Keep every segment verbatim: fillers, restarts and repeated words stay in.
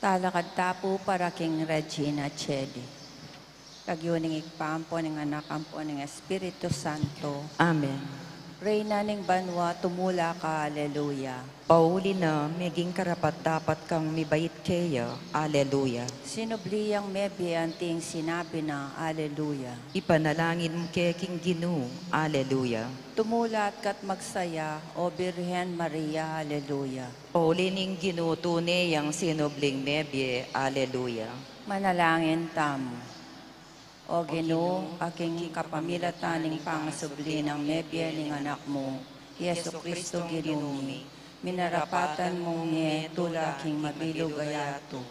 Alakad ta pu para king Regina Coeli. Lagyu ning Ibpa, ampo ning Anak, ampo ning Espiritu Santo. Amen. Reyna ning banua, tumula ka, aleluya. Pauli na, meging karapat-dapat kang mibait keya, aleluya. Sinubli yang mebie anti ing sinabi na, aleluya. Ipanalangin mu ke king Ginu, aleluya. Tumula at kat magsaya, O Birhen Maria, aleluya. Pauli ning Ginu tune yang sinubling mebie, aleluya. Manalangin tamu. O Ginu, a king kapamilatan ning pangasubli nang mebie ning Anak mu, i Jesucristo Ginu mi, minarapatan mung e tula king mabilug a yatu.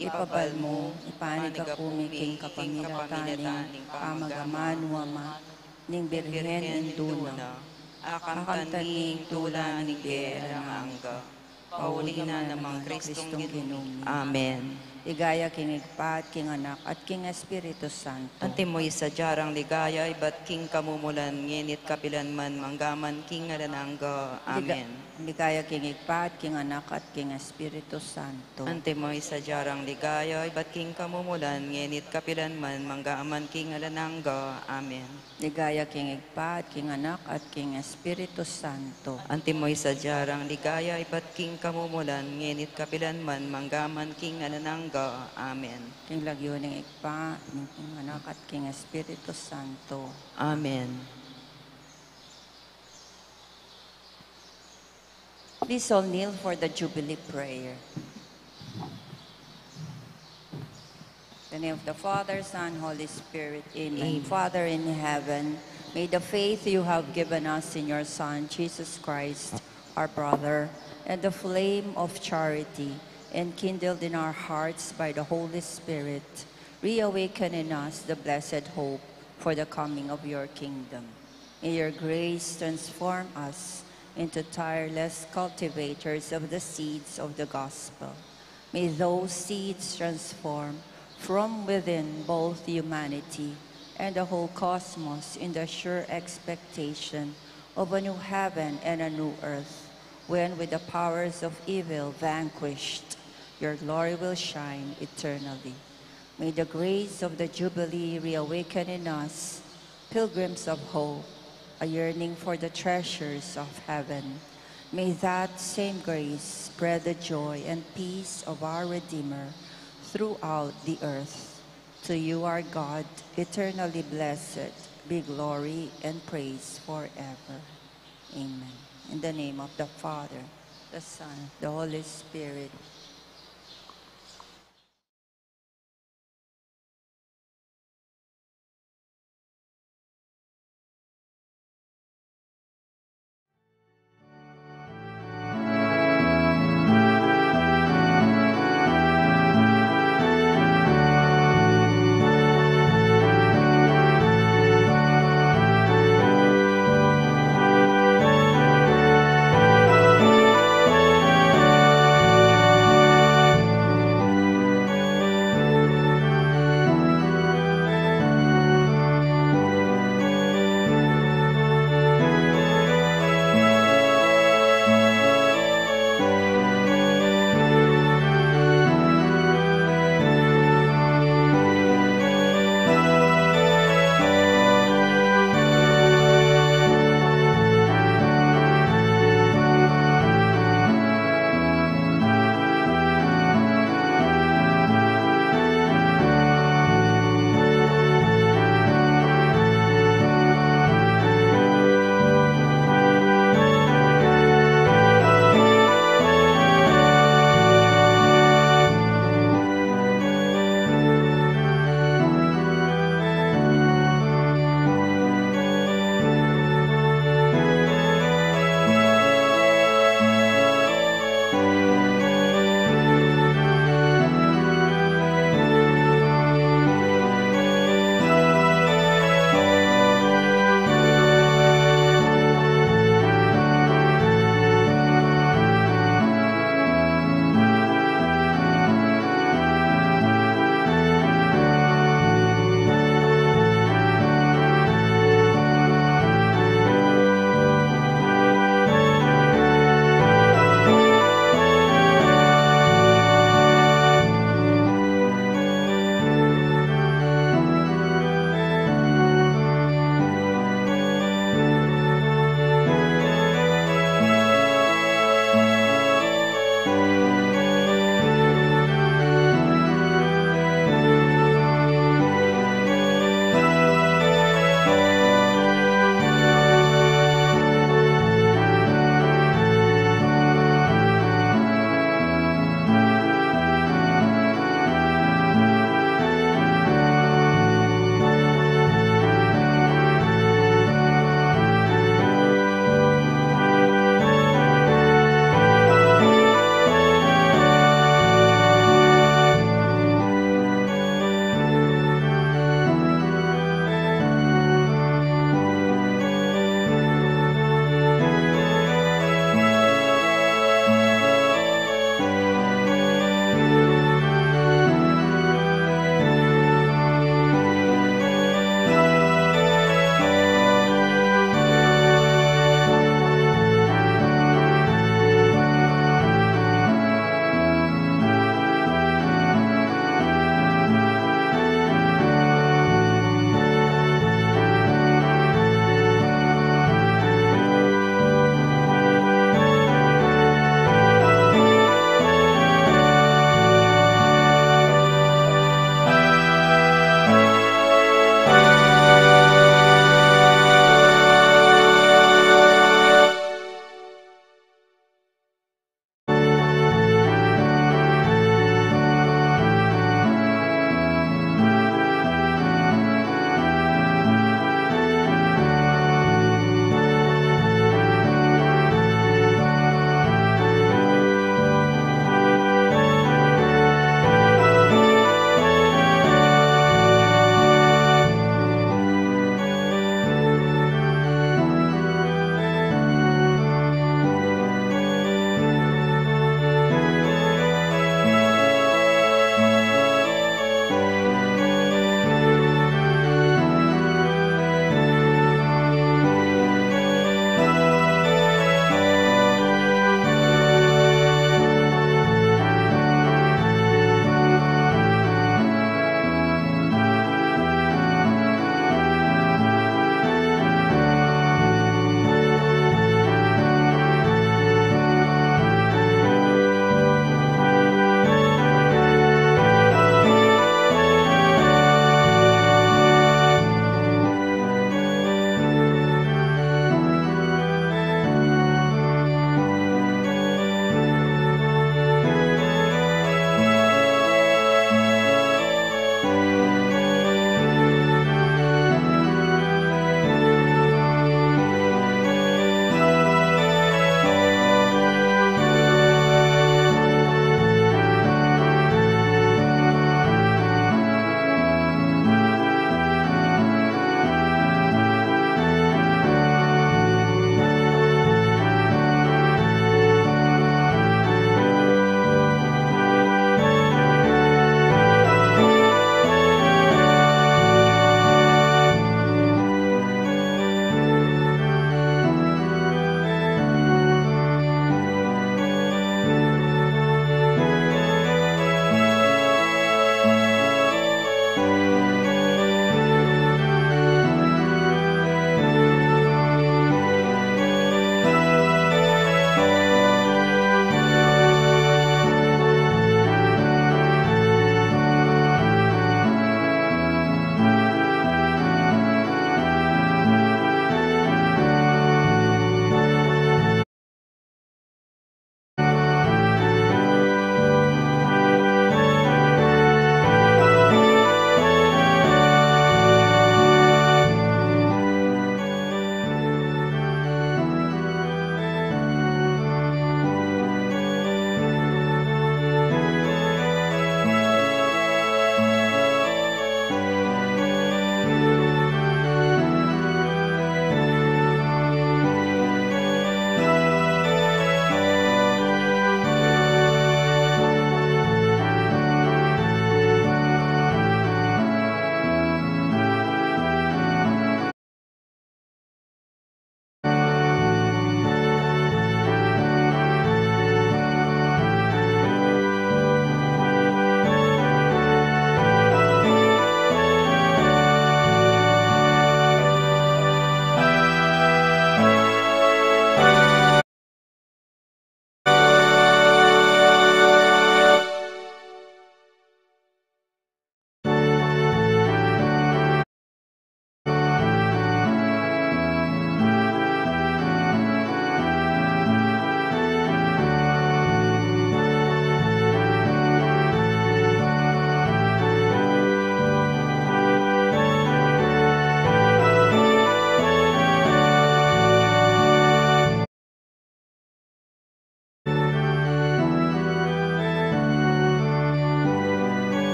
Ipabal mu, ipanigapu mi king kapamilatan ning pamagamanu a ma ning Birhen Indu na, akamtan mi ing tula ning bie alang angga. Pauli na nang Kristong Ginu mi. Amen. Ligaya king Ibpa, at king Anak, at king Espiritu Santo. Antimo ing sadya rang ligaya, ibat king kamumulan, ngeni at kapilan man, mangga man king alang angga. Liga-, amen. Ligaya king Ibpa, at king Anak, at king Espiritu Santo. Antimo ing sadya rang ligaya, ibat king kamumulan, ngeni at kapilan man, mangga man king alang angga. Amen. Ligaya king Ibpa, at king Anak, at king Espiritu Santo. Antimo ing sadya rang ligaya, ibat king kamumulan, ngeni at kapilan man, mangga man king alang angga. Amen. King lagyu ning Ibpa, ning Anak, at king Espiritu Santo. Amen. Please all kneel for the Jubilee prayer. In the name of the Father, Son, Holy Spirit. Amen. Amen. Father in heaven, may the faith you have given us in your Son, Jesus Christ, our brother, and the flame of charity enkindled in our hearts by the Holy Spirit reawaken in us the blessed hope for the coming of your kingdom. May your grace transform us into tireless cultivators of the seeds of the gospel. May those seeds transform from within both humanity and the whole cosmos in the sure expectation of a new heaven and a new earth, when, with the powers of evil vanquished, your glory will shine eternally. May the grace of the Jubilee reawaken in us pilgrims of hope, a yearning for the treasures of heaven. May that same grace spread the joy and peace of our Redeemer throughout the earth. To you, our God, eternally blessed, be glory and praise forever. Amen. In the name of the Father, the Son, the Holy Spirit.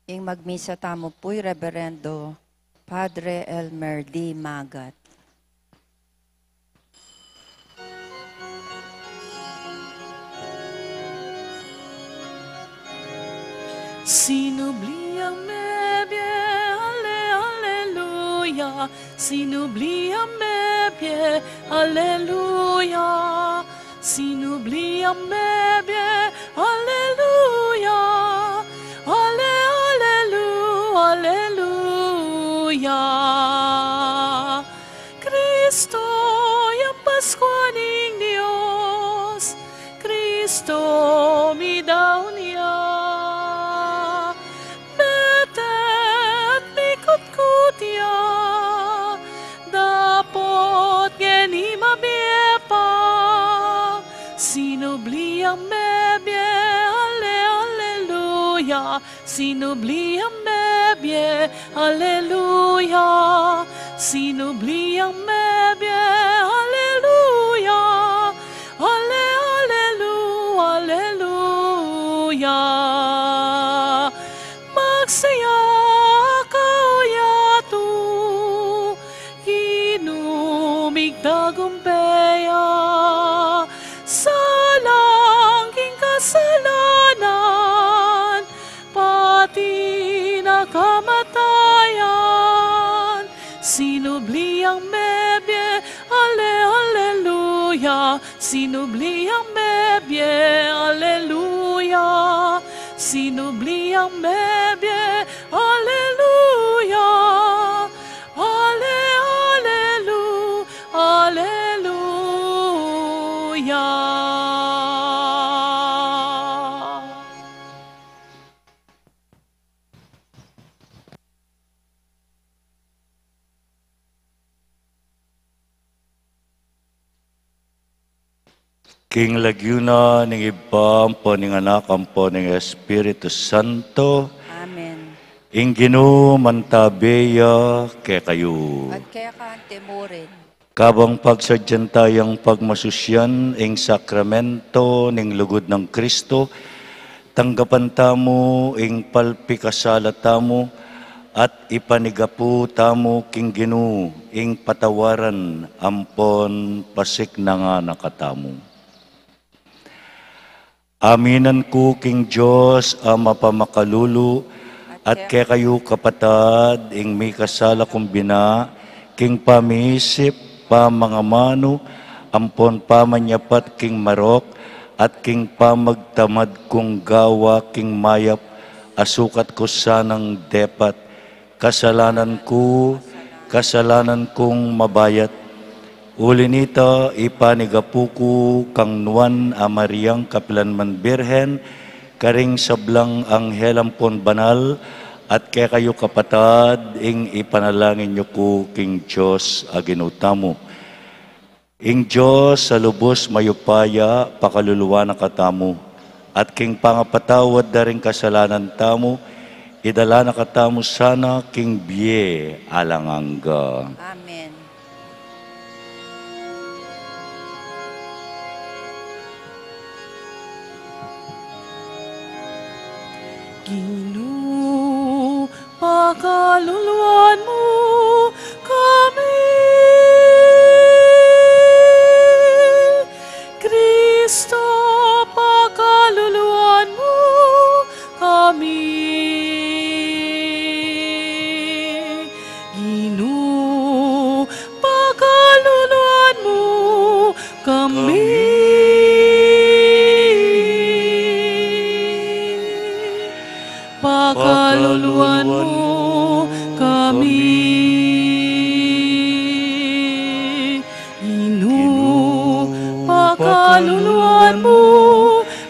Ing magmisa tamu pu i Reberendo Padre Elmer D. Magat. Sinubliang mebie, ale, aleluya. Sinubliang mebie, aleluya. Sinubliang mebie, aleluya. Ale, alelu, aleluya. Kristo yang Paskua ning Dios, Kristo midaun ya. Mete at mikutkut ya, dapot ngeni mabie pa. Sinubliang mebie, ale, aleluya. Sinubliang mebie, aleluya. Sinubliang mebie, aleluya. Ale, alelu, aleluya. Magsaya kayu yatu, Ginu migtagumpay ya. Salang king kasalanan, pati na kamatayan. Sinubliang mebie, ale, aleluya. Sinubliang mebie, aleluya. Sinubliang mebie, aleluya. Ale, alelu, aleluya. King lagyu na ning Ibpa, ampo ning Anak, ampo ning Espiritu Santo. Amen. Ing Ginu mantabe ya kekayu. At keka mu rin. Kabang pagsadyan tayang pagmasusyan ing sakramento ning lugud nang Kristo, tanggapan tamu ing palpikasala tamu at ipanigapu tamu king Ginu ing patawaran ampon pasiknangan na katamu. Aminan ku king Dios a mapamakalulu, at kekayu kapatad, ing mikasala kung bina, king pamiisip, pamangamanu, ampon pamanyapat king marok, at king pamagtamad kung gawa king mayap, a sukat ku sanang depat, kasalanan ku, kasalanan kung mabayat. Uli nita, ipanigapu ku kang Nuan a Mariang kapilan man Birhen, karing sablang anghel ampon banal, at kekayu kapatad, ing ipanalangin yu ku king Dios a Ginu tamu. Ing Dios a lubus mayupaya, pakaluluan na katamu, at king pangapatawad da ring kasalanan tamu, idala na katamu sana king bie alang angga. Amen. Ginu, pakaluluan mu kami. Kristo, pakaluluan mu kami. Ginu, pakaluluan mu kami. Pakaluluan mu kami. Ginu, pakaluluan mu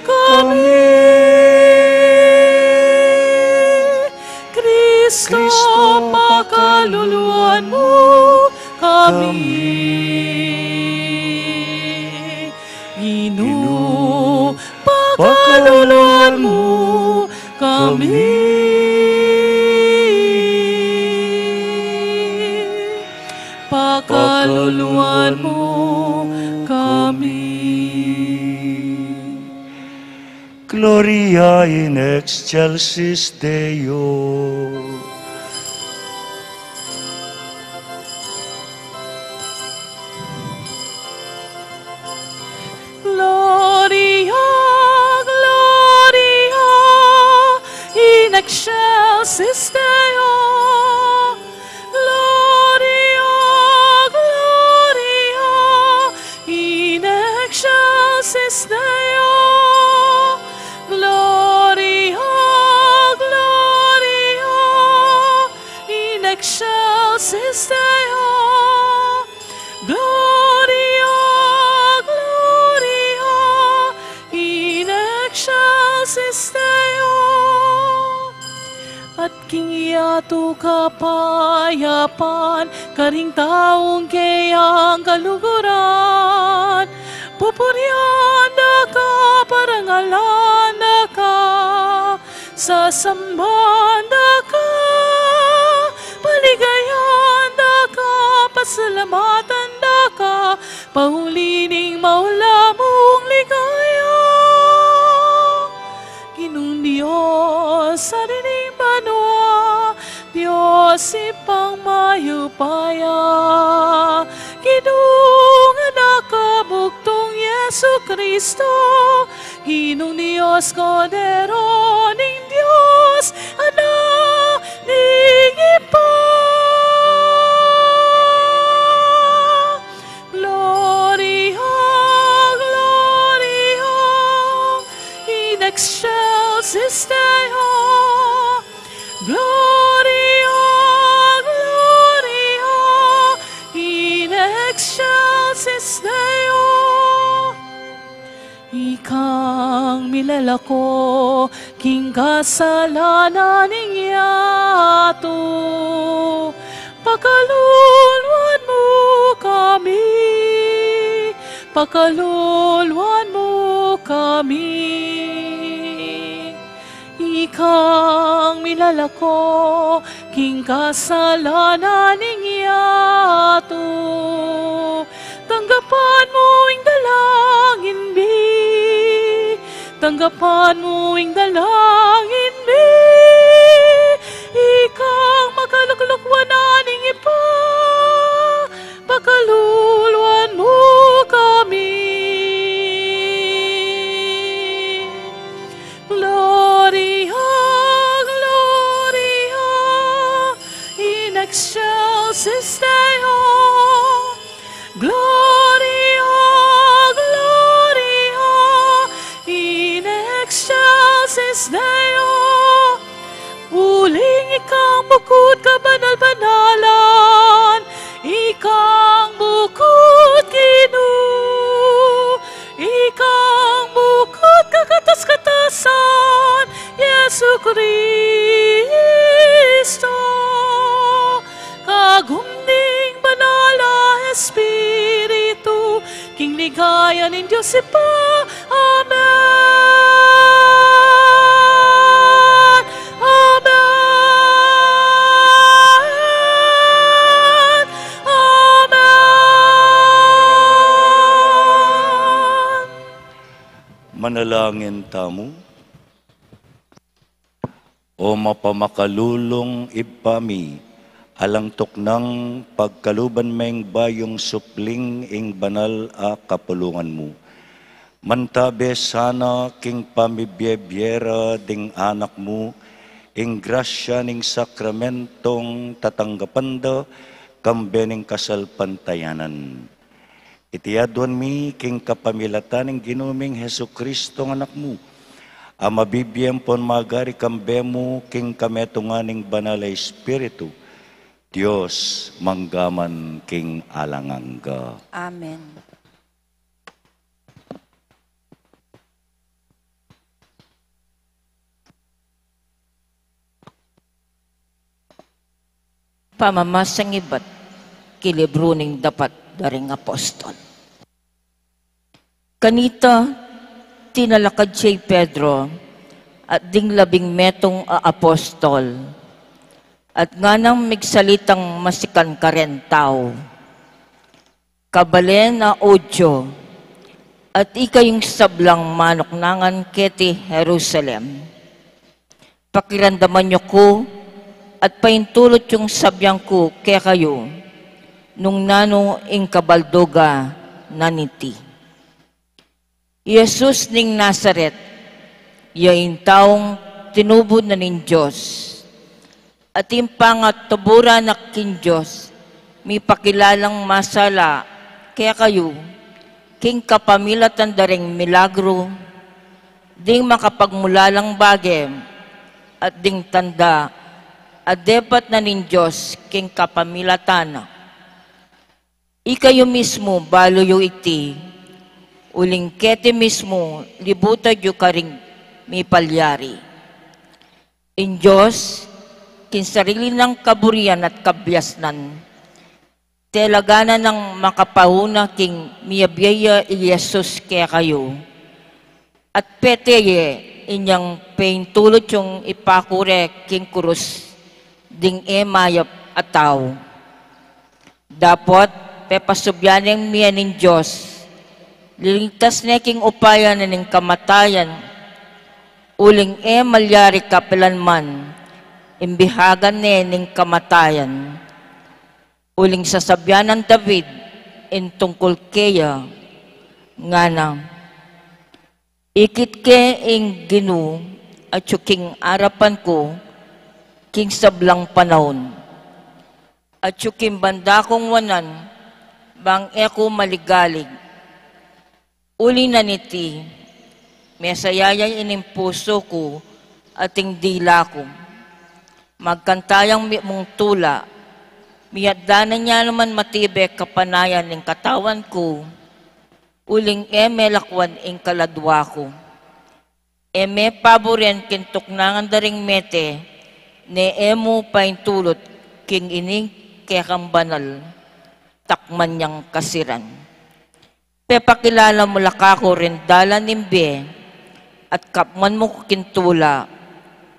kami. Kristo, pakaluluan mu kami. Ginu, pakaluluan mu kami. Pakaluluan mu kami. Gloria in excelsis Deo. Gloria, Gloria in excelsis Deo. Gloria, Gloria in excelsis Deo. Gloria, Gloria in excelsis Deo. Gloria, Gloria in excelsis Deo. At king yatu kapayapan karing taung keyang kaluguran. Pupurian da ka, parangalan da ka, sasamban da ka, paligayan da ka, pasalamatan da ka, pauli ning maula mung ligaya. Ginung Dios, Ari ning banua, Dios Ibpang mayupaya, Ginung Anak a bugtung Jesucristo, Ginung Dios, Kordero ning Dios, Anak ning Ibpa. Gloria, Gloria in excelsis Deo. Gloria, Gloria in excelsis Deo. Ikang milalako king kasalanan ning yatu, pakaluluan mu kami, pakaluluan mu kami. Ikang milalako king kasalanan ning yatu, tanggapan mu ing dalangin mi, tanggapan mu ing dalangin mi. Ikang makaluklukuan ning Ibpa, pakaluluan mu kami. Gloria, Gloria in excelsis Deo. Gloria, Gloria in excelsis Deo. Uling ikang bukut kabanal-banalan, ikang bukut Ginu, ikang bukut kakatas-katasan, Jesucristo. Kagum ning Banal a Espiritu, king ligaya ning Dios Ibpa. Amen. Amen. Amen. Manalangin tamu. O mapamakalulung Ibpa mi, alang tuknang pagkaluban meng bayung supling ing banal a kapulungan mu. Mantabe sana king pamibie-bie ra ding anak mu, ing grasya ning sakramentong tatanggapan da, kambe ning kasalpantayanan. Iti aduan mi king kapamilatan ning Ginu ming Jesucristo nga Anak mu, a mabibie ampon magari kambe mu king kametungan ning Banal a Espiritu, Dios, mangga man king alang angga. Amen. Pamamasang ibat king libru ning Dapat da ring Apostol. Kanita, tinalakad ya i Pedro at ding labing metung a apostol, at nganang migsalitang masikan karen tau. Kabalen a Judio, At ikayung sablang manuknangan keti Jerusalem, pakiramdaman yu ku at paintulut yung sabian ku kekayu nung nanu ing kabaldugan na niti. I Jesus ning Nazaret, ya ing taung tinubud na ning Dios. At ing pangatuburan na king Dios, mipakilalang masala kekayu, king kapamilatan da ring milagru, ding makapagmulalang bage, at ding tanda a depat na ning Dios king kapamilatan na. Ikayu mismu balu yu iti, uling keti mismu libutan yu karing mipalyari. Ing Dios, king sarili nang kaburian at kabiasnan, talaga na nang makapauna king miyabie ya i Jesus kekayu. At pete ye inyang paintulut yung ipaku re king krus ding e mayap a tau. Dapot, pepasubyan neng mie ning Dios, liligtas ne king upaya na ning kamatayan, uling e malyari kapilanman, imbihagan ne ning kamatayan. Uling sasabian nang David, ing tungkul keya, ngana, ikit ke ing Ginu, atyu king arapan ku, king sablang panaun. Atyu king banda kung wanan, bang e ku maligalig. Uli na niti, mesaya ya ining pusu ku, at ing dila ku. Magkanta yang mitmung tula, miyatda na nya naman matibe kapanayan ning katawan ku, uling e melakwan ing kaladwa ku. E me paburen king tuknangan da ring mete, ne e mu paintulut king ining kekang banal, takman yang kasiran. Pepakilala mu la kaku ring dalan ning bie, at kapman mu ku king tula,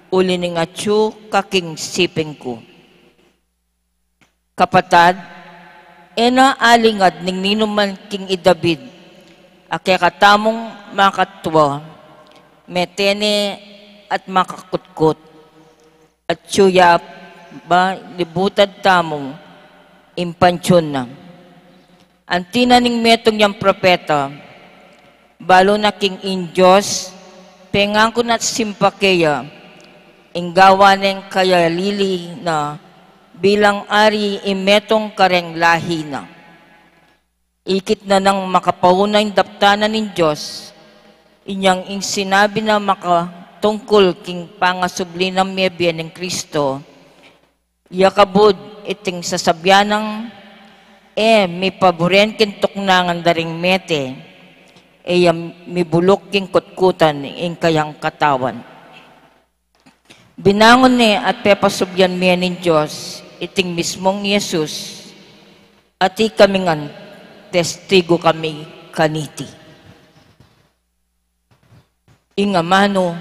uli ning atyu ka king siping ku. Kapatad, e na alingad ning ninuman king i David, a kekatamung makatua, mete ne at makakutkut, atyu ya ba libutan tamu ing pantiun na. Anti na ning metung yang propeta, balu na king ing Dios, pengaku na at simpa keya, ing gawa neng kayalili na bilang ari ing metung kareng lahi na. Ikit na nang makapauna ing daptan na ning Dios, inyang ing sinabi na makatungkul king pangasubli nang mebie ning Kristo, ya kabud iting sasabian nang, e mipaburen king tuknangan da ring mete, e ya mibuluk king kutkutan ing kayang katawan. Binangun ne at pepasubyan mie ning Dios iting mismung Jesus, at ikami ngan testigu kami kaniti. Ing amanu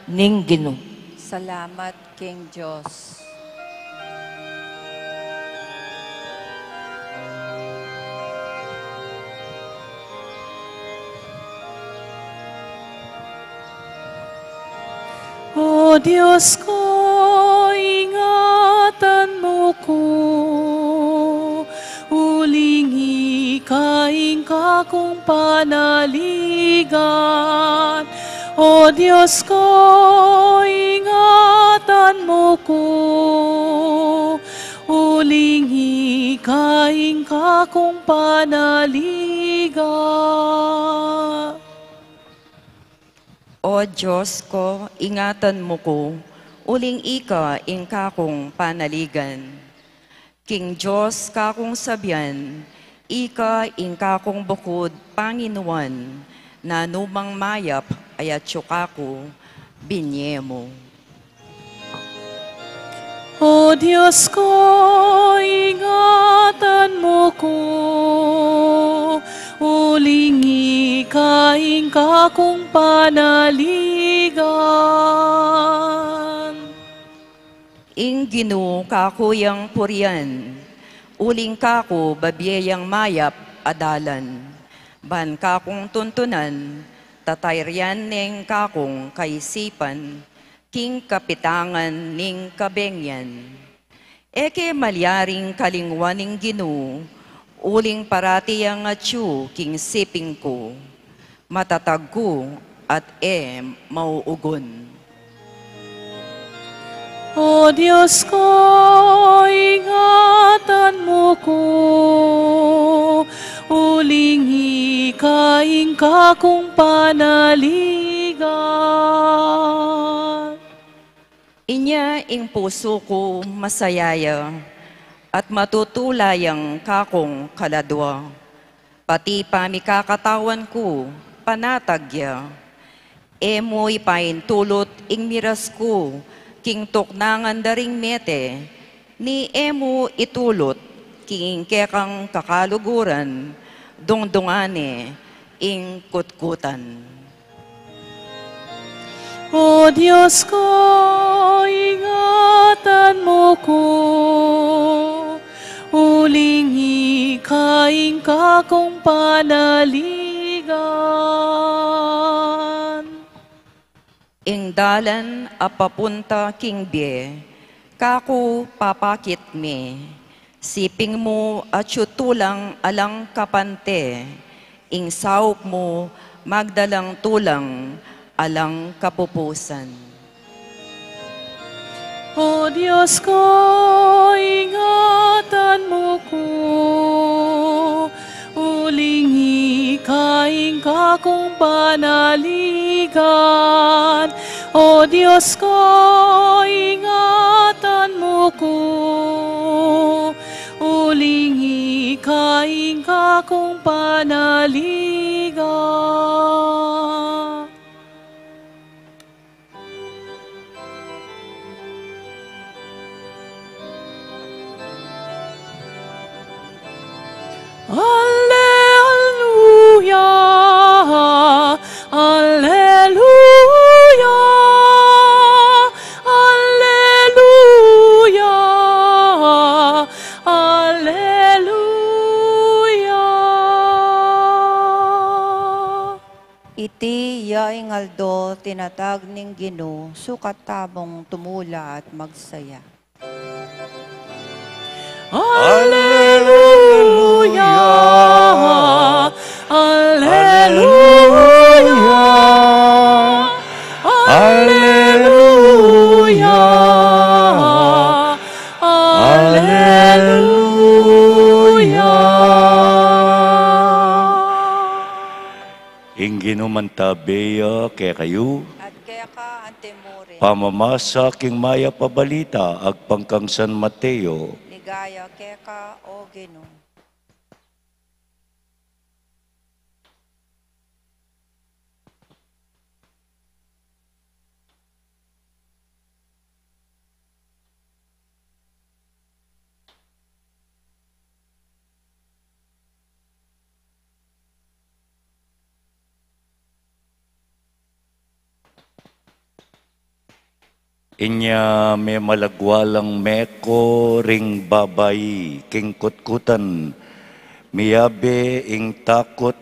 ning Ginu. Salamat king Dios. O Dios ku, ingatan mu ku, uling ika ing kakung panaligan. O Dios ku, ingatan mu ku, uling ika ing kakung panaligan. O Dios ku, ingatan mu ku, uling ika ing kakung panaligan. King Dios kakung sabian, ika ing kakung bukud panginuan, nanumang mayap a atyu kaku, binie mu. O Dios ku, ingatan mu ku, uling ika ing kakung panaligan. Ing Ginu kaku yang purian, uling kaku babie yang mayap a dalan. Ban kakung tuntunan, tatayrian neng kakung kaisipan, king kapitangan ning kabengian. E ke malyaring kalingwan ning Ginu, uling parati yang atyu king siping ku. Matatag ku at e mauugun. O Dios ko, ingatan mu ku, uling ika ing kakung panaligan. Inya ing pusu ku masaya ya, at matutula yang kakung kaladua. Pati pamikakatawan ku, panatag ya. E mu ipaintulut ing miras ku king tuknangan da ring mete, ni e mu itulut king kekang kakaluguran, dungdungan ne ing kutkutan. O Dios ko, ingatan mu ku, uling ika ing kakung panaligan. Ing dalan a papunta king bie, kaku papakit me, siping mu atyu tulang alang kapante, ing saup mu magdalang tulang alang kapupusan. O Dios ko, ingatan mu ku, uling ika ing kakung panaligan. O Dios ko, ingatan mu ku, uling ika ing kakung panaligan. Alleluia, alleluia, alleluia, alleluia. Iti ya ing aldo tinatag ning Ginu, sukat tamung tumula at magsaya. Alleluia, alleluia, alleluia, alleluia. Ing Ginu mantabe ya kekayu. At keka antimurin. Pamamasa king mayap a balita agpang kang San Mateo. Ligaya keka, O Ginu. Inya memalagwa lang meko ring babai king kutkutan, miyabe ing takut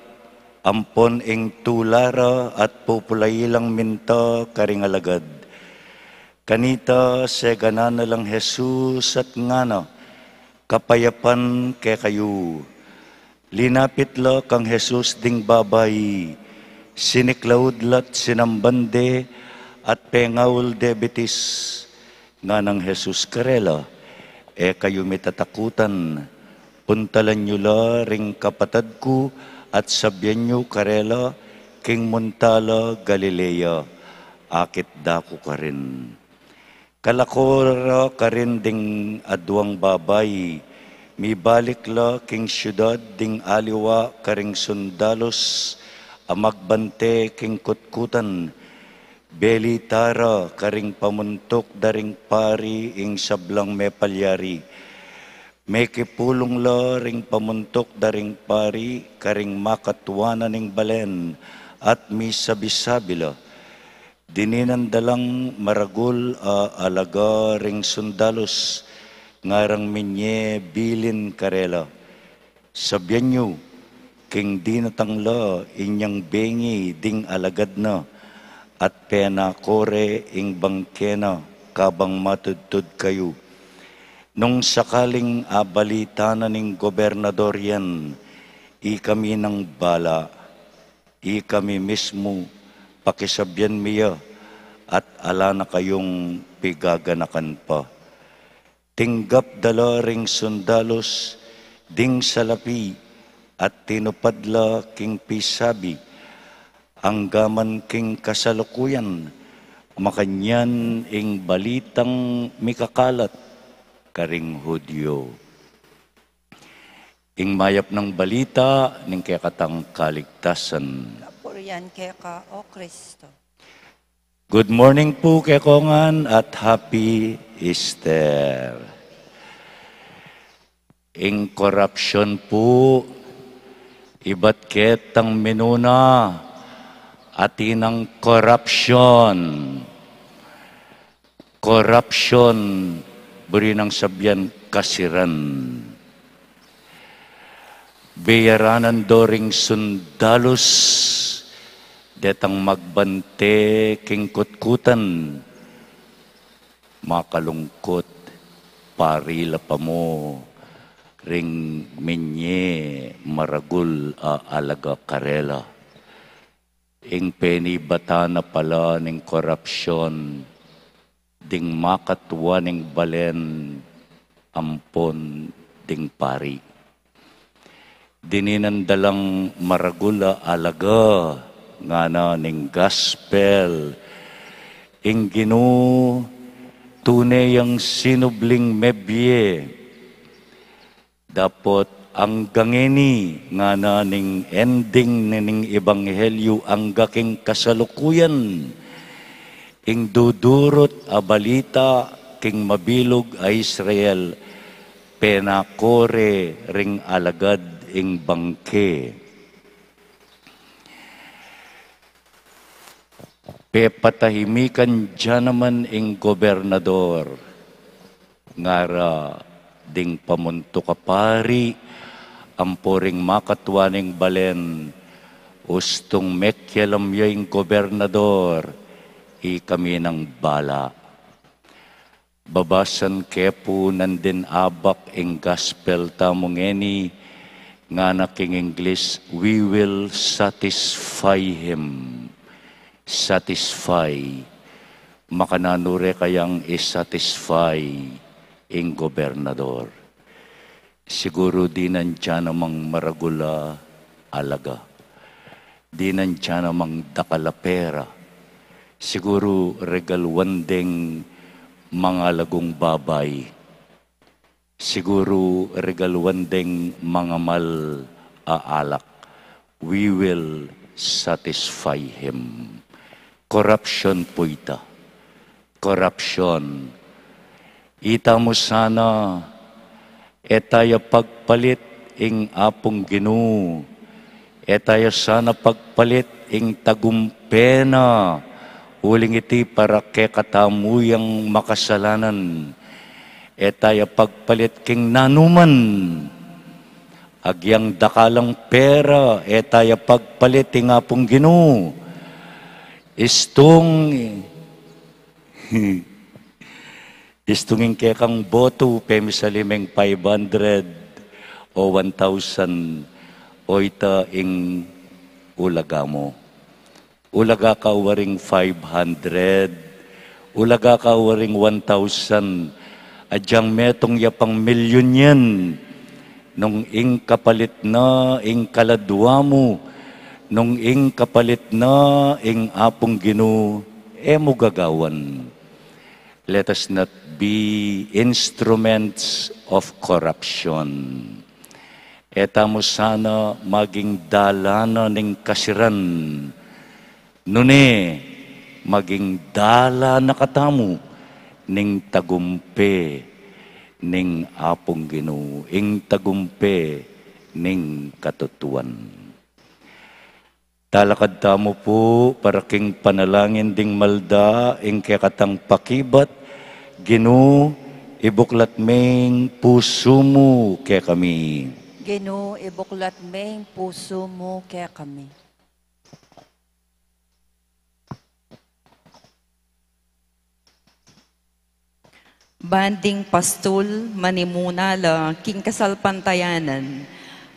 ampon ing tula ra at pupulayi lang minta karing alagad. Kanita seganan na lang Jesus at ngana, "Kapayapan kekayu." Linapit la kang Jesus ding babai, siniklaud la't sinamban de at pengaul de bitis. Nganang Jesus karela, "E kayu mitatakutan, puntalan yu la ring kapatad ku at sabian yu karela, king munta la Galilea, akit da ku karin." Kalako ra karin ding aduang babai, mibalik la king siudad ding aliwa karing sundalus a magbante king kutkutan. Belita ra karing pamuntuk da ring pari ing sablang mepalyari. Mekipulung la ring pamuntuk da ring pari karing makatwanan ning balen at misabi-sabi la. Dininan da lang maragul a alaga ring sundalus, ngarang minye bilin karela, "Sabian yu, king dinatang la inyang bengi ding alagad na, at penako re ing bangke na kabang matudtud kayu. Nung sakaling abalita na ning gobernador yan, ikami nang bala, ikami mismu, pakisabian mi ya, at ala na kayung pigaganakan pa. Tinggap da la ring sundalus ding salapi at tinupad la king pisabi, anggaman king kasalukuyan, makanyan ing balitang mikakalat karing Hudyo. Ing mayap nang balita ning kekatang kaligtasan. Kapurian keka, O Kristo. Good morning pu kekongan at happy Easter. Ing korapsyon pu, ibat ketang minuna, atin nang korapsyon. Korapsyon, buri nang sabian kasiran. Beyaranan do ring sundalus, detang magbante king kutkutan. Makalungkut, pari la pa mu ring minye maragul a alaga karela. Ing penibatan na pala ning korapsyon, ding makatua ning balen ampon ding pari. Dininan da lang maragul a alaga, ngana ning gospel. Ing Ginu tune yang sinubling mebie. Dapot anggang ini, ngana ning ending ning ebanghelyu, angga king kasalukuyan, ing dudurut a balita king mabilug a Israel, penako re ring alagad ing bangke. Pepatahimikan ja naman ing gobernador, ngara ding pamuntuk a pari, ampo ring makatua ning balen, ustung mekialam ya ing gobernador, ikami nang bala. Babasan ke pu nandin abak ing gospel tamu ngeni, ngana king English, "We will satisfy him." Satisfy. Makananu re kayang i-satisfy ing gobernador? Siguru dinan ja namang maragul a alaga. Dinan ja namang dakal a pera. Siguru regaluan deng mangalagung babai. Siguru regaluan deng mangamal a alak. We will satisfy him. Korapsyon pu ita. Korapsyon. Ita mu sana, e taya pagpalit ing Apung Ginu, e taya sana pagpalit ing tagumpe na, uling iti para kekatamu yang makasalanan. E taya pagpalit king nanuman. Agyang dakalang pera, e taya pagpalit ing Apung Ginu. Istung, istung ing kekang botu, pemisalin meng five hundred o one thousand, o ita ing ulaga mu. Ulaga ka waring five hundred, ulaga ka waring one thousand, agyang metung ya pang milyun yan, nung ing kapalit na ing kaladua mu, nung ing kapalit na ing Apung Ginu, e mu gagawan. Let us not be instruments of corruption. E tamu sana maging dalanan ning kasiran, nune maging dalanan katamu ning tagumpe ning Apung Ginu, ing tagumpe ning katutuan. Talakad tamu pu para king panalangin ding malda, ing kekatang pakibat, Ginu, ibuklat me ing pusu mu kekami. Ginu, ibuklat me ing pusu mu kekami. Ban ding pastul, manimuna la king kasalpantayanan,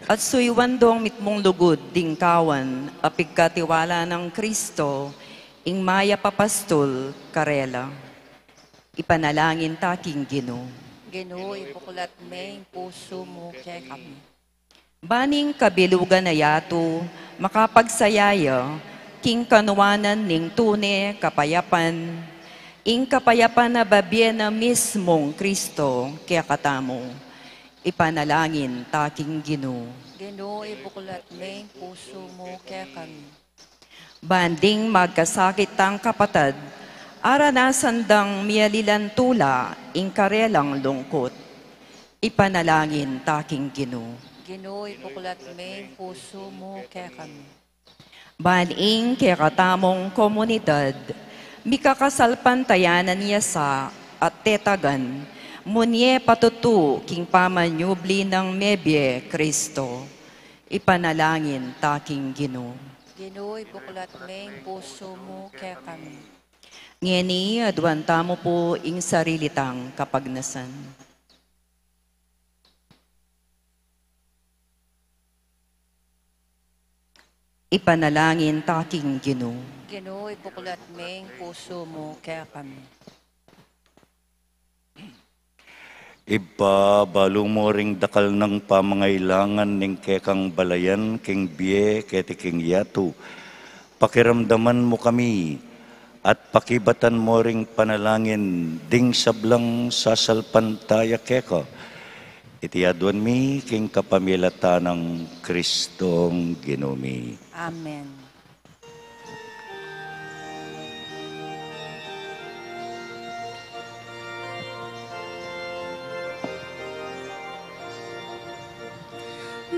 at suyuan dong mitmung lugud ding kawan a pigkatiwala nang Kristo, ing mayap a pastul karela. Ipanalangin ta king Ginu. Ginu, ibuklat me ing pusu mu kekami. Ban ing kabilugan a yatu makapagsaya ya king kanuanan ning tune kapayapan, ing kapayapan a babie na mismung Kristo kekatamu. Ipanalangin ta king Ginu. Ginu, ibuklat me ing pusu mu kekami. Ban ding magkasakit tang kapatad, aranasan dang mialilan tula ing karelang lungkut. Ipanalangin ta king Ginu. Ginu, ibuklat me ing pusu mu kekami. Ban ing kekatamung komunidad, mikakasalpantayanan ya sa at tetagan, munye patutu king pamanyubli nang mebie Kristo. Ipanalangin ta king Ginu. Ginu, ibuklat me ing pusu mu kekami. Ngeni, aduan tamu pu ing sarili tang kapagnasan. Ipanalangin ta king Ginu. Ginu, ibuklat me ing pusu mu kekami. Ibpa, balu mu ring dakal nang pamangailangan ning kekang balayan king bie keti king yatu. Pakiramdaman mu kami at pakibatan mu ring panalangin ding sablang sasalpantaya keka. Iti aduan mi king kapamilatan nang Kristong Ginu mi. Amen.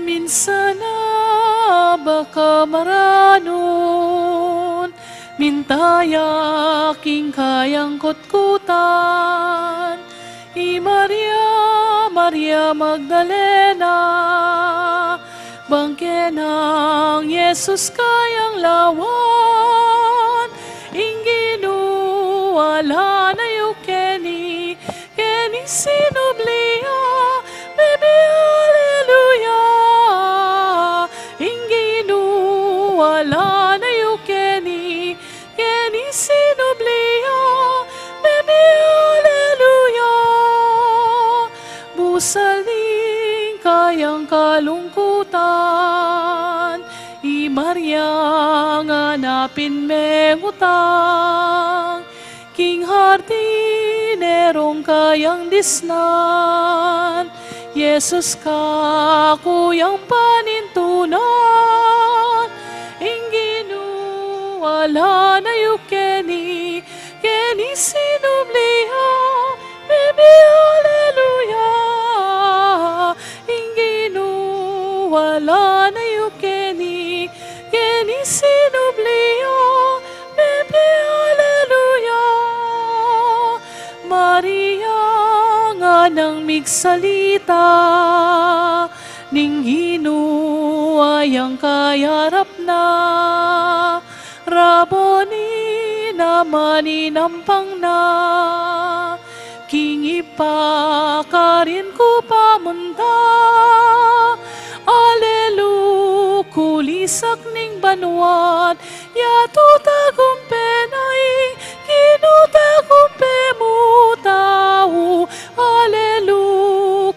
Minsan na baka maranun, minta ya king kayang kutkutan, i Maria, Maria Magdalena, bangke nang Jesus kayang lawan, ing Ginu ala na yu keni, keni sinubli ya, bebe aleluya. Ing Ginu ala na yu keni, keni sinubli ya, bebe aleluya. Busal ning kayang kalungkutan, i Maria nganapin mengutang, king hardinerong kayang disnan, Jesus kakuyang panintunan, ing Ginu ala na yu keni, keni sinubli ya, bebe aleluya. Ing Ginu ala na yu keni, keni sinubli ya, bebe aleluya. Maria nganang migsalita, ning Ginu ayang kayarap na, Raboni naman ing ampang na, king Ibpa karin ku pamunta. Alelu, kulisak ning banuat, yatu tagumpe na ing Ginu, tagumpe mu tau. Alelu,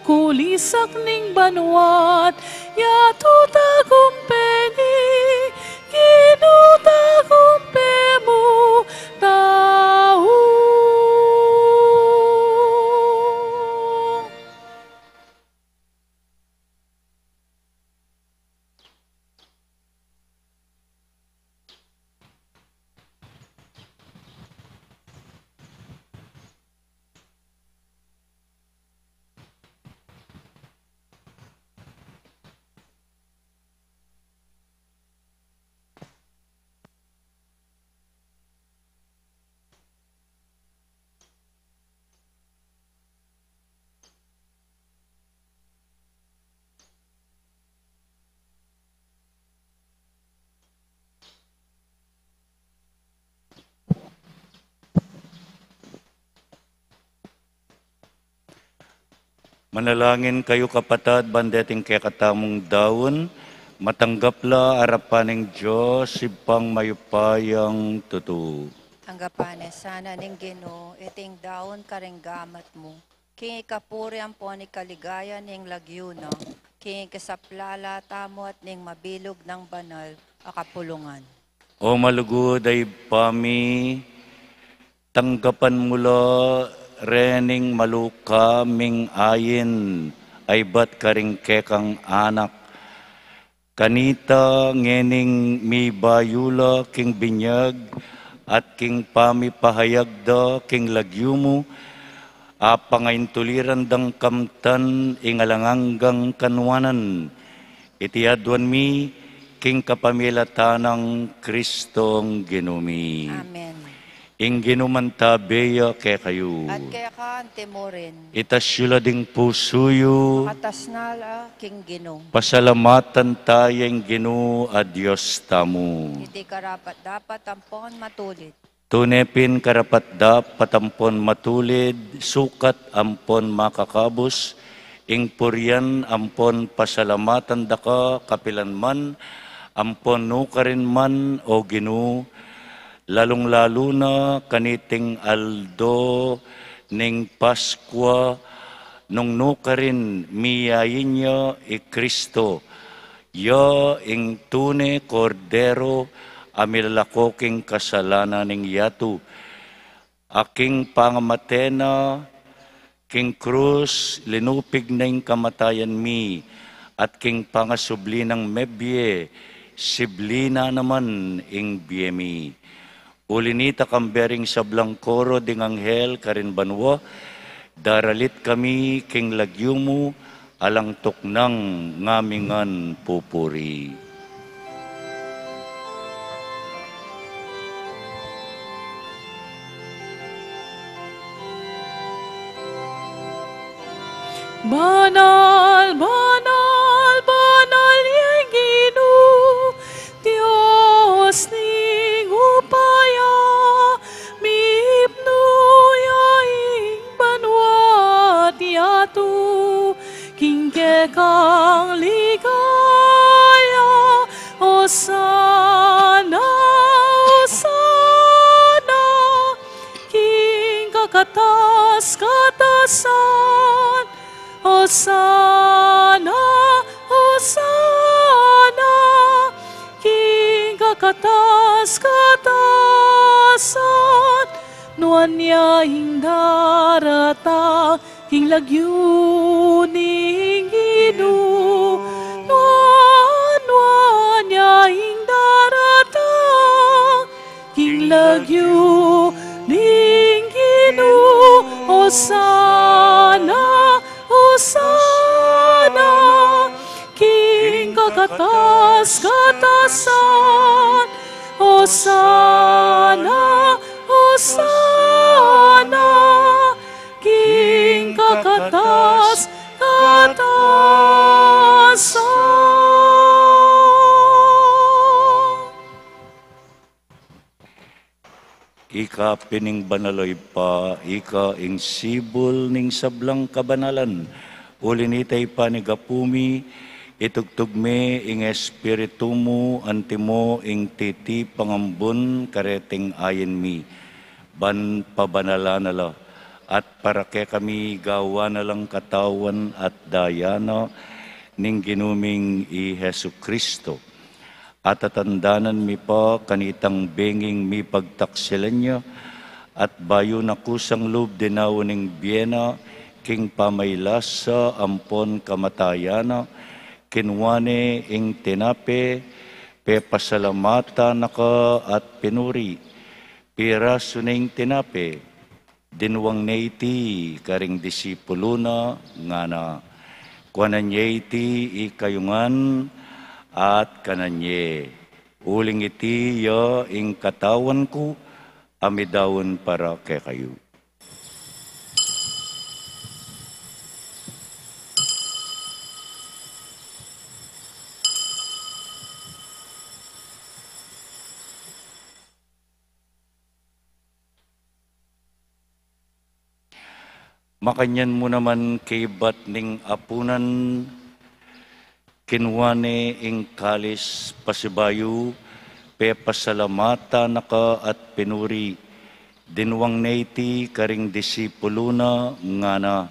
kulisak ning banuat, yatu tagumpe ning Ginu, tagumpe mu tau. Manalangin kayu, kapatad, ban deting kekatamung daun, matanggap la arapan ning Dios, Ibpang mayupayang tutu. Tanggapan na sana ning Ginu iting daun karing gamat mu, king ikapuri ampon ikaligaya ning lagyu na, king ikasaplala tamu at ning mabilug nang banal a kapulungan. O malugud a Ibpa mi, tanggapan mu la rening maluka ming ain a ibat karing kekang anak. Kanita ngening mibayu la king binyag at king pamipahayag da king lagyu mu, apangaintuliran dang kamtan ing alang anggang kanuanan. Iti aduan mi king kapamilatan nang Kristong Ginu mi. Amen. Ing Ginu mantabe ya kekayu. At keka antimurin. Itas yu la ding pusu yu. Makatas na la king Ginu. Pasalamatan ta ya ing Ginu a Dios tamu. Iti karapat-dapat ampon matulid. Tune pin karapat-dapat ampon matulid, sukat ampon makakabus, ing purian ampon pasalamatan da ka kapilan man, ampon nukarin man, O Ginu, lalung-lalu na kaniting aldo ning Paskua, nung nukarin miyayin ya i Kristo, ya ing tune Kordero a milalako king kasalanan ning yatu, a king pangamate na king krus, linupig na ing kamatayan mi, at king pangasubli nang mebie, sibli na naman ing bie mi. Uli nita, kambe ring sablang koro ding anghel karin banua, daralit kami king lagyu mu, alang tuknang ngamingan pupuri. Banal, banal, banal ya ing Ginu, Dios ning upaya, mipnu ya ing banua at yatu, king kekang ligaya, Osana, Osana, king kakatas-katasan, Osana, Osana, king kakatas-katasan, nuan ya ing daratang king lagyu ning Ginu, nuan, nuan ya ing daratang king lagyu ning Ginu. Osana, Osana, king kakatas-katasan. Osana, Osana, king kakatas-katasan. Ika pin ing banal, o Ibpa, ika ing sibul ning sablang kabanalan. Uli nita, Ibpa, ning gapu mi, itugtug me ing Espiritu mu antimo ing titipang ambun kareting ain mi, ban pabanalan na la, at para kekami gawan na lang katawan at daya na ning Ginu ming i Jesu-Cristo. Atatandanan mi pa kanitang benging mipagtaksilan ya, at bayu na kusang lub dinaun ing bie na king pamailasa ampon kamatayan na, kinua ne ing tinape, pepasalamatan na ka at pinuri, pirasu ne ing tinape, dinuang ne iti karing disipulu na, ngana: Kuanan ye iti ikayu ngan at kanan ye, uling iti ya ing katawan ku a midaun para kekayu. Makanyan mu naman kaybat ning apunan, kinua ne ing kalis pasibayu, pepasalamatan na ka at pinuri, dinuang ne iti karing disipulu na, ngana: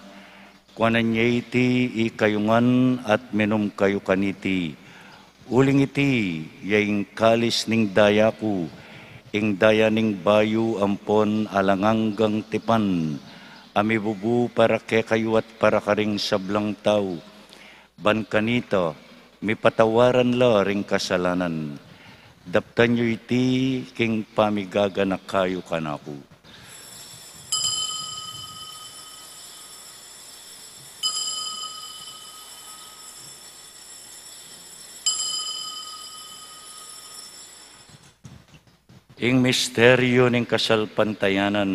Kuanan ye iti ikayu ngan at minum kayu kaniti. Uling iti ya ing kalis ning daya ku, ing daya ning bayu ampon alang anggang tipan, a mibubu para kekayu at para karing sablang tau. Ban kanita, mipatawaran la ring kasalanan. Daptan yu iti king pamigaganaka yu kanaku. Ing misteryu ning kasalpantayanan.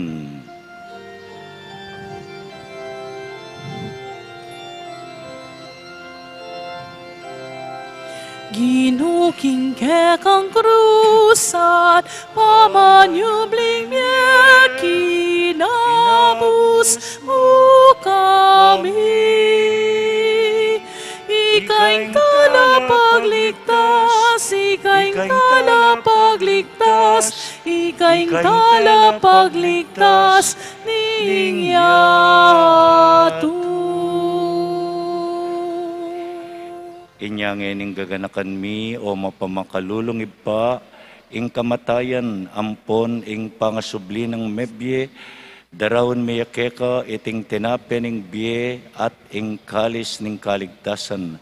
Ginu, king kekang krus at pamanyubling mie, kinabus mu kami. Ika ing talapagligtas, ika ing talapagligtas, ika ing talapagligtas ning yatu. Inya ngeni gaganakan mi, o mapamakalulung Ibpa, ing kamatayan ampon ing pangasubli nang mebie, daraun mi ya keka iting tinape ning bie at ing kalis ning kaligtasan.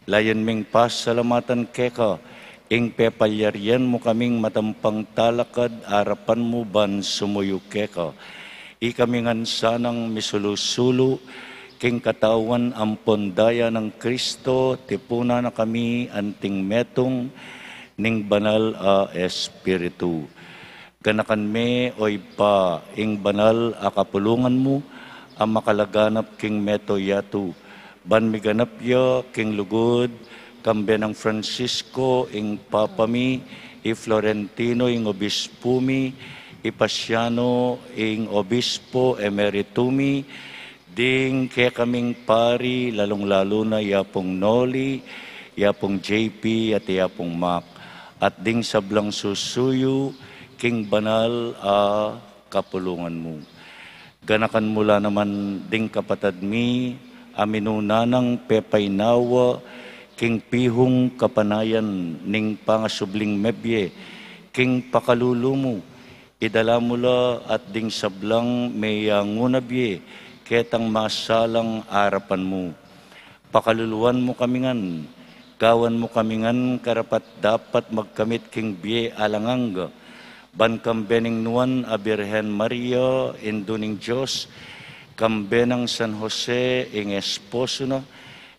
Layun ming pasalamatan keka ing pepalyarian mu kaming matampang talakad arapan mu ban sumuyu keka. Ikami ngan sanang misulu-sulu king katawan ampon daya nang Kristo, tipunan na kami anting metung ning Banal a Espiritu. Ganakan me, o Ibpa, ing banal a kapulungan mu a makalaganap king meto yatu, ban miganap ya king lugud, kambe nang Francisco ing Papa mi, i Florentino ing Obispu mi, i Pasiano ing Obispo Emeritu mi, ding kekaming pari, lalung-lalu na i Apung Noli, i Apung J P, at i Apung Mac, at ding sablang susuyu king banal a kapulungan mu. Ganakan mu la naman ding kapatad mi a minuna nang pepainawa king pihung kapanayan ning pangasubling mebie king pakalulu mu, idala mu la at ding sablang meyangu na bie ketang masalang arapan mu. Pakaluluan mu kami ngan, gawan mu kami ngan karapat-dapat magkamit king bie alang angga, ban kambe ning nuan a Birhen Maria, Indu ning Dios, kambe nang San Jose ing esposo na,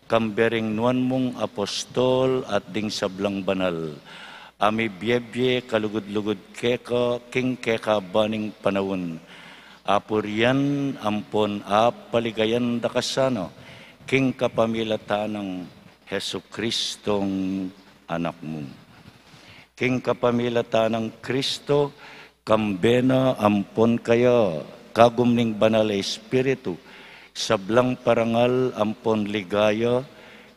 kambe ring nuan mung apostol at ding sablang banal a mibiebie kalugud-lugud keka king kekaban ning panaun, apurian ampon apaligayan da ka sana king kapamilatan nang Jesucristong Anak mu. King kapamilatan nang Kristo, kambe na ampon kaya, kagum ning Banal a Espiritu, sablang parangal ampon ligaya,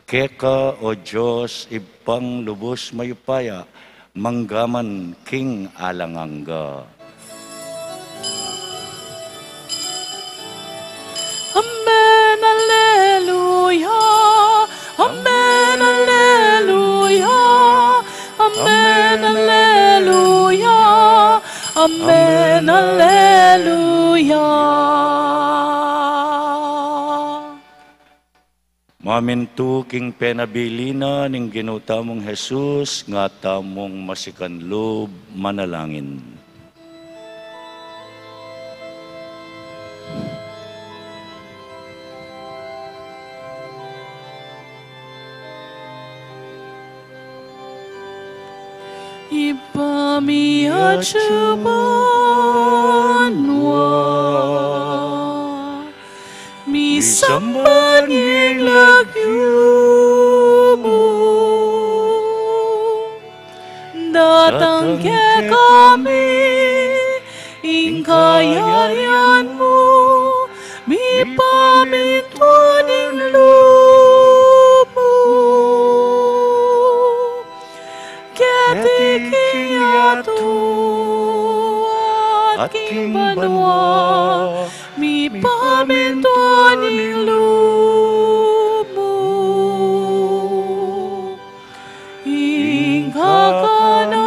keka, o Dios, Ibpang lubus mayupaya, mangga man king alang angga. Amen, alleluia. Amen, alleluia. Amen, alleluia. Amen, alleluia. Mamintu king penabilin na ning Ginu tamung Jesus, nga tamung masikan lub manalangin. Ibpa mi atsu ka banua, misamban ya ing lagyu mu, datang kekami ing kayarian mu, mi Pamintuan ing lub mu. Keti king yatu at king banua, mipamintuan ing lub mu. Ing kakanan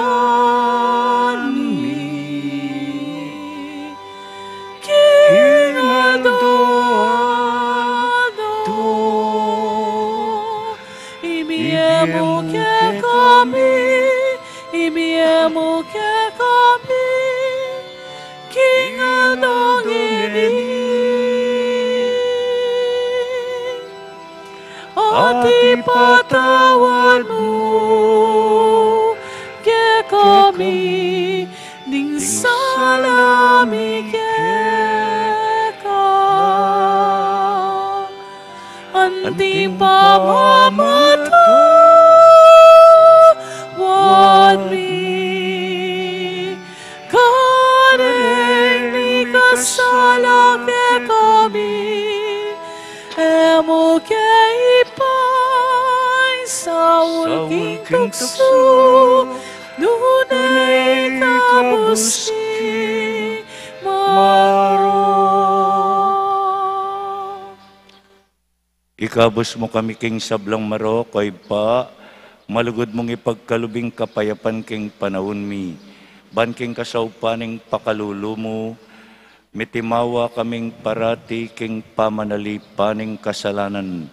mi king aldo-aldo, ibie mu kekami, ibie mu kekami king aldo ngeni. At ipatawad mu kekami ding sala mi keka, anting pamamatawad mi kareng mikasala kekami. E mu ke ipaisaul king tuksu, nune ikabus king marok. Ikabus mu kami king sablang marok, O Ibpa, malugud mung ipagkalub ing kapayapan king panaun mi. Ban king kasaupan ning pakalulu mu, mitimawa kaming parati king pamanalipan ning kasalanan,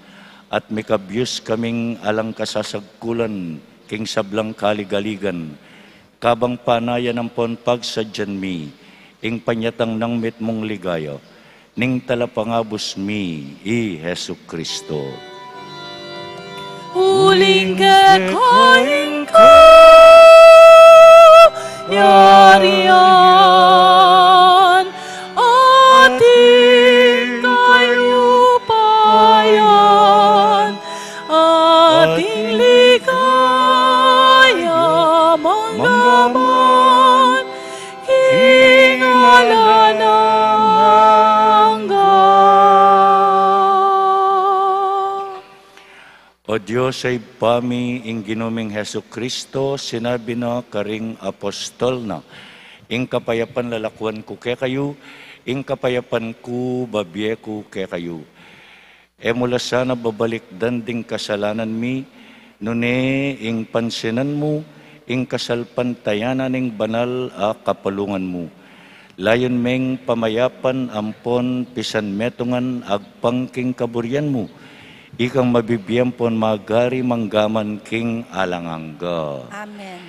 at mikabyus kaming alang kasasagkulan king sablang kaligaligan, kabang panayan ampon pagsadyan mi ing panyatang nang mitmung ligaya ning Talapangabus mi, i Jesucristo. Uling keka ing kayarian, at ing kayupayan, at ing ligaya mangga man king alang angga. O Dios a Ibpa mi, ing Ginu ming Jesucristo, sinabi na karing apostol na, ing kapayapan lalakuan ku kekayu, ing kapayapan ku babie ku kekayu. E mu la sana babalikdan ding kasalanan mi, nune ing pansinan mu ing kasalpantayanan ning banal a kapalungan mu. Layun meng pamayapan ampon pisanmetungan agpang king kaburian mu, ikang mabibie ampon magari mangga man king alang angga. Amen.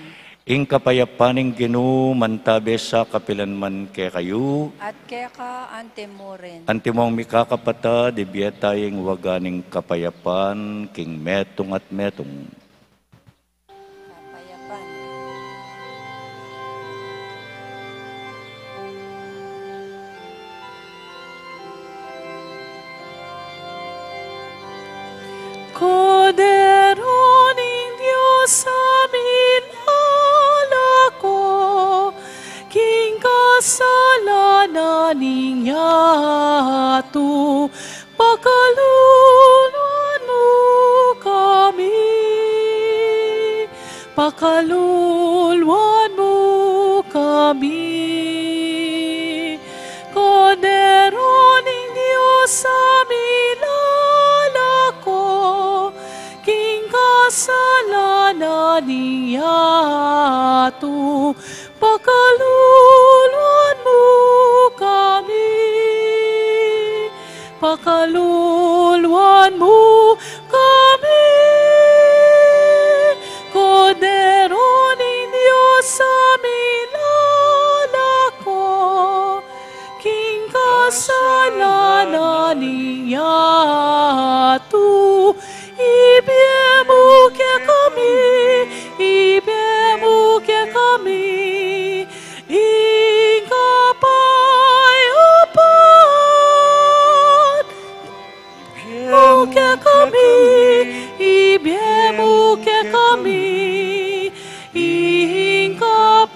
Ing kapayapan ning Ginu mantabe sa kapilan man kekayu. At keka anti mu rin. Antimong mikakapatad, ibie taya ing waga ning kapayapan king metung at metung. Kapayapan. Kordero ning Dios a milalako king kasalanan ning yatu, pakaluluan mu kami, pakaluluan mu kami. Kordero ning Dios a milalako king kasalanan ning yatu, pakaluluan mu kami, pakaluluan mu kami. Kordero ning Dios a milalako king kasalanan ning yatu, ibie mu kekami, ibie mu kekami ing kapayapan. Ibie mu kekami, ibie mu kekami ing kapayapan.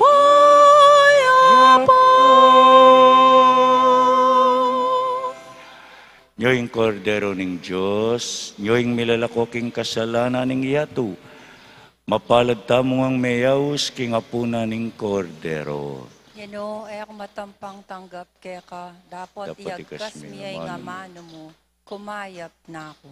Nyo ing Kordero ning Dios, nyo ing milalako king kasalanan ning yatu. Mapalad tamu ngang meyaus king apunan ning Kordero. Ginu, e ku matampang tanggap keka, dapot iyagkas mi ing amanu mu, kumayap na ku.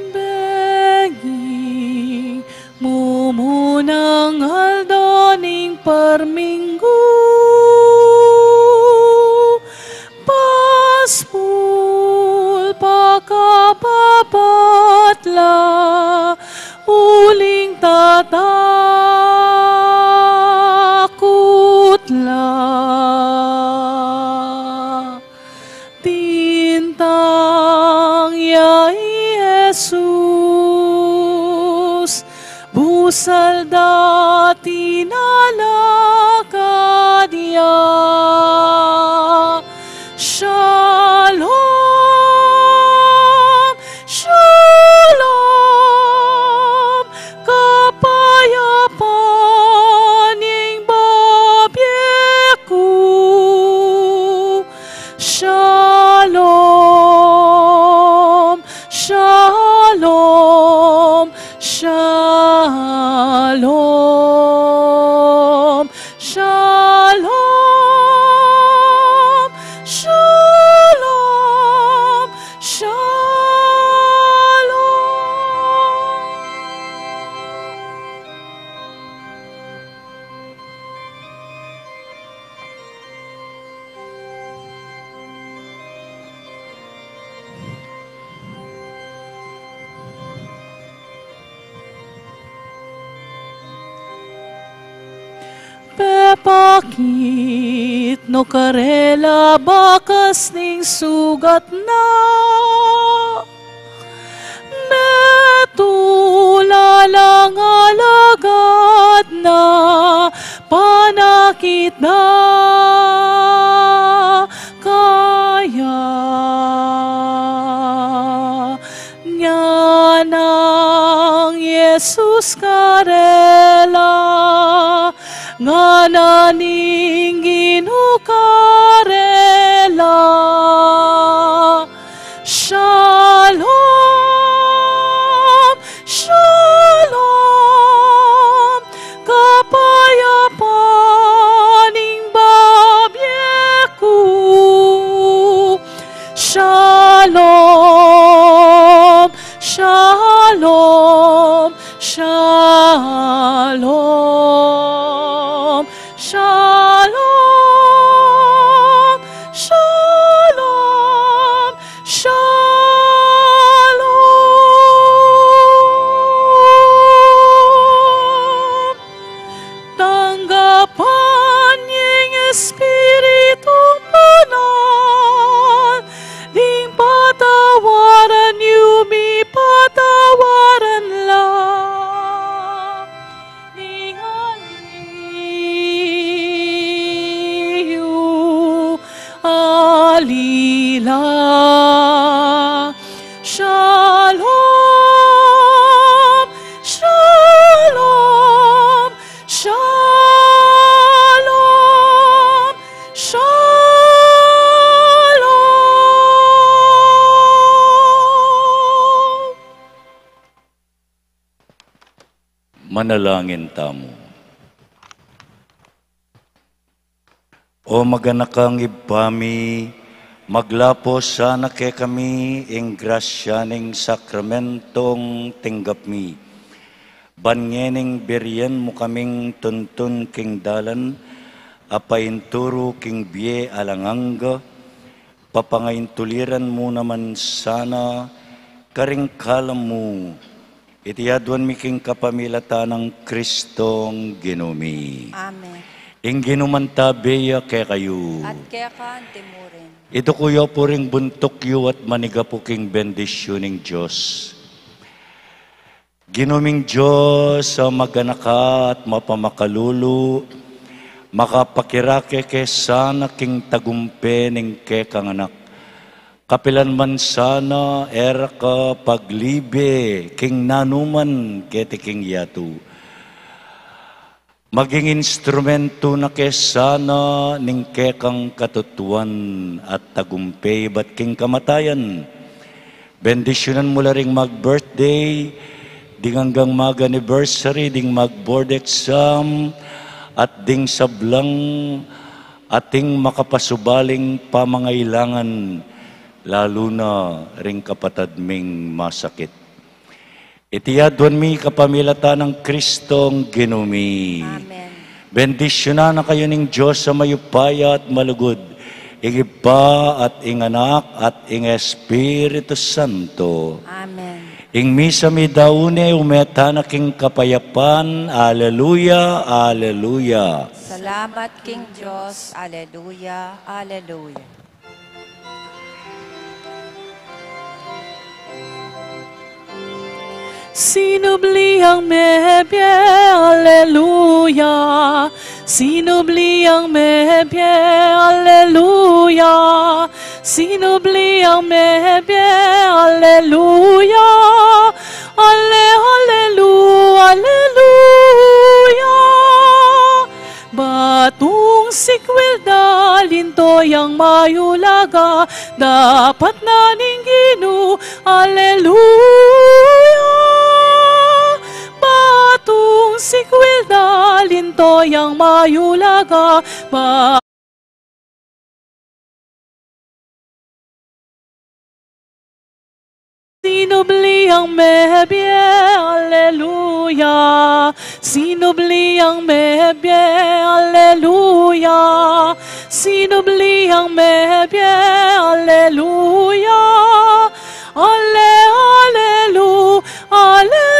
Bengi, mumunang aldo ning parminggu, paspul pakababat la, uling tatakut la. Tintang ya i Jesus, busal da tinalakad ya. Shalom, shalom, kapayapan ing babie ku. Shalom, shalom, shalom, shalom, shalom, shalom. Pepakit no karela bakas ning sugat na, metung la lang alagad na, panakit da kaya. Ngana nang Jesus karela, ngana ning Ginu karela. Shalom, shalom, kapayapan ing babie ku. Shalom, shalom, shalom, shalom, shalom, shalom. Tanggapan ing Espiritu Banal, ding patawaran yu mi patawaran la. Ding ali yu ali la. Shalom, shalom, shalom, shalom. Manalangin tamu. O maganakang Ibpa mi, maglapus sana kekami ing grasya ning sakramentong tinggap mi. Ban ngening birian mu kaming tuntun king dalan a painturu king bie alang angga, papangaintuliran mu naman sana karing kalam mu Iti aduan mi king kapamilatan nang Kristong Ginu mi. Amen. Ing Ginu mantabe ya kekayu. At keka antimurin. Iduku yu pu ring buntuk yu at manigapu king bendisyun ning Dios. Ginu ming Dios a maganaka at mapamakalulu, makapakirake ke sana king tagumpe ning kekang Anak. Kapilan man sana e ra ka paglibe king nanuman keti king yatu. Maging instrumentu na ke sana ning kekang katutuan at tagumpe ibat king kamatayan. Bendisyunan mu la ring mag-birthday, ding anggang mag-anniversary, ding mag-board exam, at ding sablang ating makapasubaling pamangailangan, lalu na ring kapatad ming masakit. Iti aduan mi kapamilatan nang Kristong Ginu mi. Amen. Bendisyunan na kayu ning Dios a mayupaya at malugud, ing Ibpa at ing Anak at ing Espiritu Santo. Amen. Ing misa mi daun e, ume tana king kapayapan. Aleluya, aleluya. Salamat king Dios. Aleluya, aleluya. Sinubli yang mebie, aleluya. Sinubli yang mebie, aleluya. Sinubli yang mebie, aleluya. Ale, alelu, aleluya. Batung sikwil da, linto yang mayulaga, dapat na ning Ginu, aleluya. Batung sikwil da, linto yang mayulaga, ba- Sinubli yang mebie, aleluya. Sinubli yang mebie, aleluya. Sinubli yang mebie, aleluya. Ale, alelu, ale.